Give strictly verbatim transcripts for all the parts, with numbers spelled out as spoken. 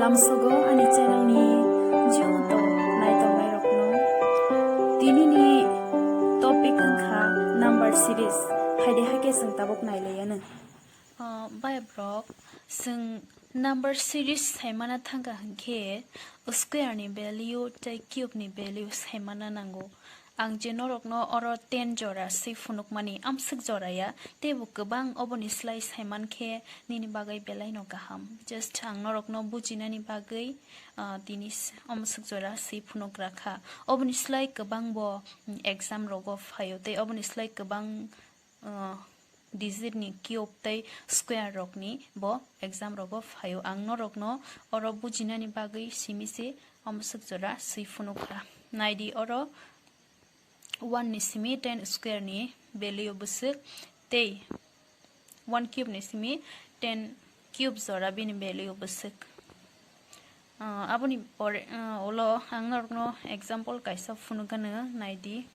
Lamsogo ani channel ni joto naitok nairokno. Tini ni topic wngkha number series. Phaidi haikhe chwng tabuk nailaiyanw. Ah, bai borok, chwng number series saimana thangkha hinkhe square ni value tei cube ni value saimana nango. Ang je norokno oro ten jora swi phunukmani, amswk jora ya, teibo kwbang, oboni slai saimankhe nini bagwi belaino kaham. Just ang norokno bujinani bagwi, ah, tini s-, amswk jora swi phunukrakha. Oboni slai kwbangbo, mm, exam rogo phaio, tei oboni slai kwbang, ah, digit ni cube tei square rokni bo exam rogo phaio. Ang norokno oro bujinani bagwi simi se amswk jora swi phunukha. Naidi oro one ni simi ten square ni value bwswk tei one cube ni simi ten cube jora bini value bwswk. Ah, aboni pore, ah, ulo ang norokno example kaisa phunukgano naidi.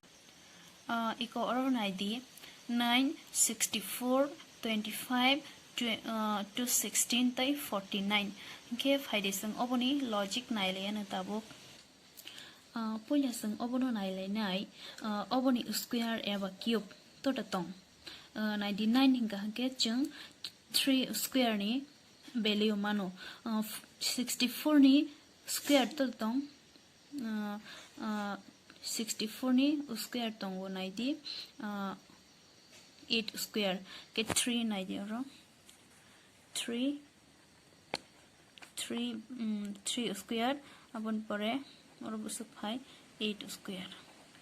Ah, iko oro naidi, nine, sixty-four, twenty-five, tw-, ah, two sixteen tei forty-nine. Hinkhe phaidi chwng oboni logic nailaiyano tabuk. Ah, puila chwng obono nailainai, ah, oboni square eba cube tota tong. Ah, ninety-nine hinkha hinkhe chwng three square ni value mano. Ah, f-, sixty-four ni square tota tong. Ah, ah, sixty-four ni square tongo naidi, ah, eight square ke three naidi oro. Three, three, mm, three square, aboni pore oro bwswk phai eight square,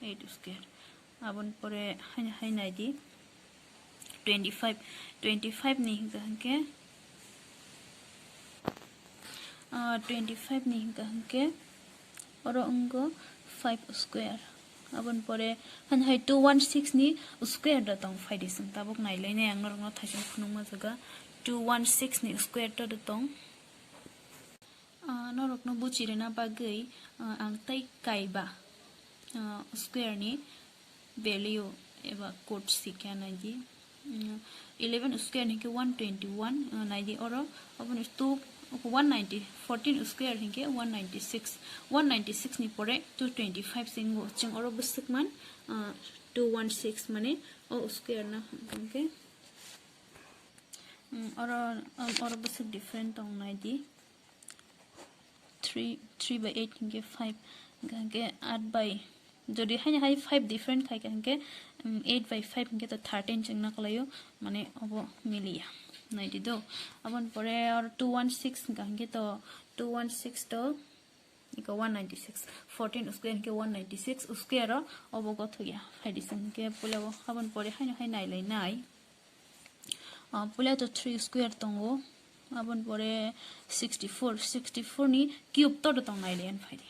eight square. Aboni pore haino hai naidi twenty-five, twenty-five ni hinkha hinkhe, ah, twenty-five ni hinkha hinkhe oro wngkha five square. Aboni pore haino hai two one six ni square da tong, phaidi chwng tabuk nailainai ang norokno thaising phunukma jaga two one six ni square da tong. Ah, norokno buchirina bagwi, ah, ang tei kaiba, ah, square ni value eba code sikha naidi. Mm, eleven square hinkhe one twenty-one, ah, naidi oro, oboni two, one ninety, fourteen square hinkhe one ninety-six, one ninety-six ni pore two twenty-five se wngo. Chwng oro bwswk man, ah, two one six mane o square no hinkhe, mm, oro, um, oro bwswk different tong naidi. Three, three by eight hinkhe five, hinkhe eight by, jodi haino hai five different khaikha hinkhe, um, eight by five hinkhe to thirteen chwngna kwlaio, mane obo miliya. Naidi do. Aboni pore oro two one six hinkha hinkhe to two one six to iko one ninety-six, fourteen square hinkhe one ninety-six square o obo gothokya. Phaidi chwng hinkhe puila o aboni pore haino hai nailainai. Ah, puila to three square tongo, aboni pore sixty-four, sixty-four ni cube to tong nailaiyan phaidi.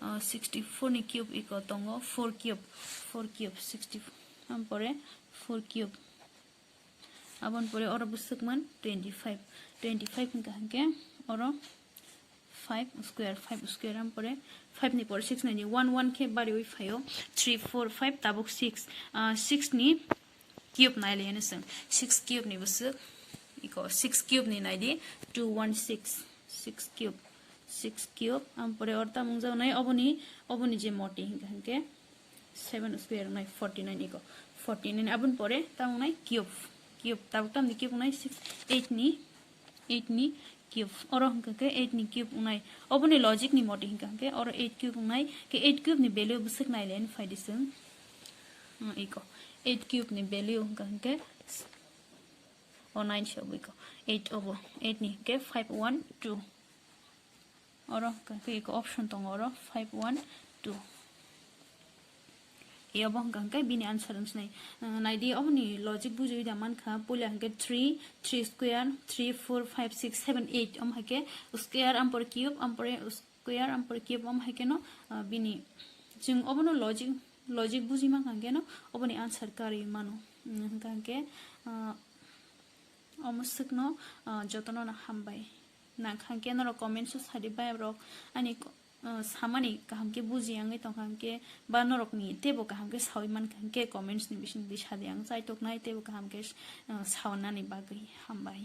Ah, sixty-four ni cube iko tongo four cube, four cube, sixty-four, aboni pore four cube. Aboni pore oro bwswk man twenty-five, twenty-five hinkha hinkhe oro five square, five square, am pore five ni pore six naidi, one, one khe bariwi phaio, three, four, five, tabuk six, ah, six ni cube nailaiyanw chwng, six cube ni bwswk, iko six cube ni naidi, two one six, six cube, six cube, am pore oro tamung jawnai oboni, oboni je moti hinkha hinkhe seven square wngnai forty-nine, iko forty-nine, aboni pore tamung nai cube, cube, tabuk tamni cube wngnai six, eight ni, eight ni cube. Oro hwnkha khe eight ni cube wngnai. Oboni logic ni moti hwnkha khe oro eight cube wngnai. Khe eight cube ni value bwswk nailaini phaidi chwng. Hmm, iko. Eight cube ni value hwnkha khe o nine se obo iko. Eight obo. Eight ni hwnkhe five one two. Oro hwnkha khe iko option tongo oro five one two. Iyabo hwnkha hwnkhe bini answer wng sinai. Uh, naidi, oboni logic bujiwi da mankha, puila hwnkhe three, three square, three, four, five, six, seven, eight, omo hai khe square, ampore cube, ampore square, ampore cube, omo hai kheno, uh, bini, chwng obono logic, logic buji mankha hwnkhe no, oboni answer karwi mano. Mm, hwnkha hwnkhe, uh, omo swkno, uh, jotono no hambai. Nangkha hwnkhe norok comments o sadi bai borok ani ko-, uh, samani kaham khe buji yangwi tongkha hwnkhe ba norokni teibo kaham khe sawi mankha hwnkhe comments ni bisingtwi sadi ang chaitoknai teibo kaham khe, uh, sawnani bagwi hambai.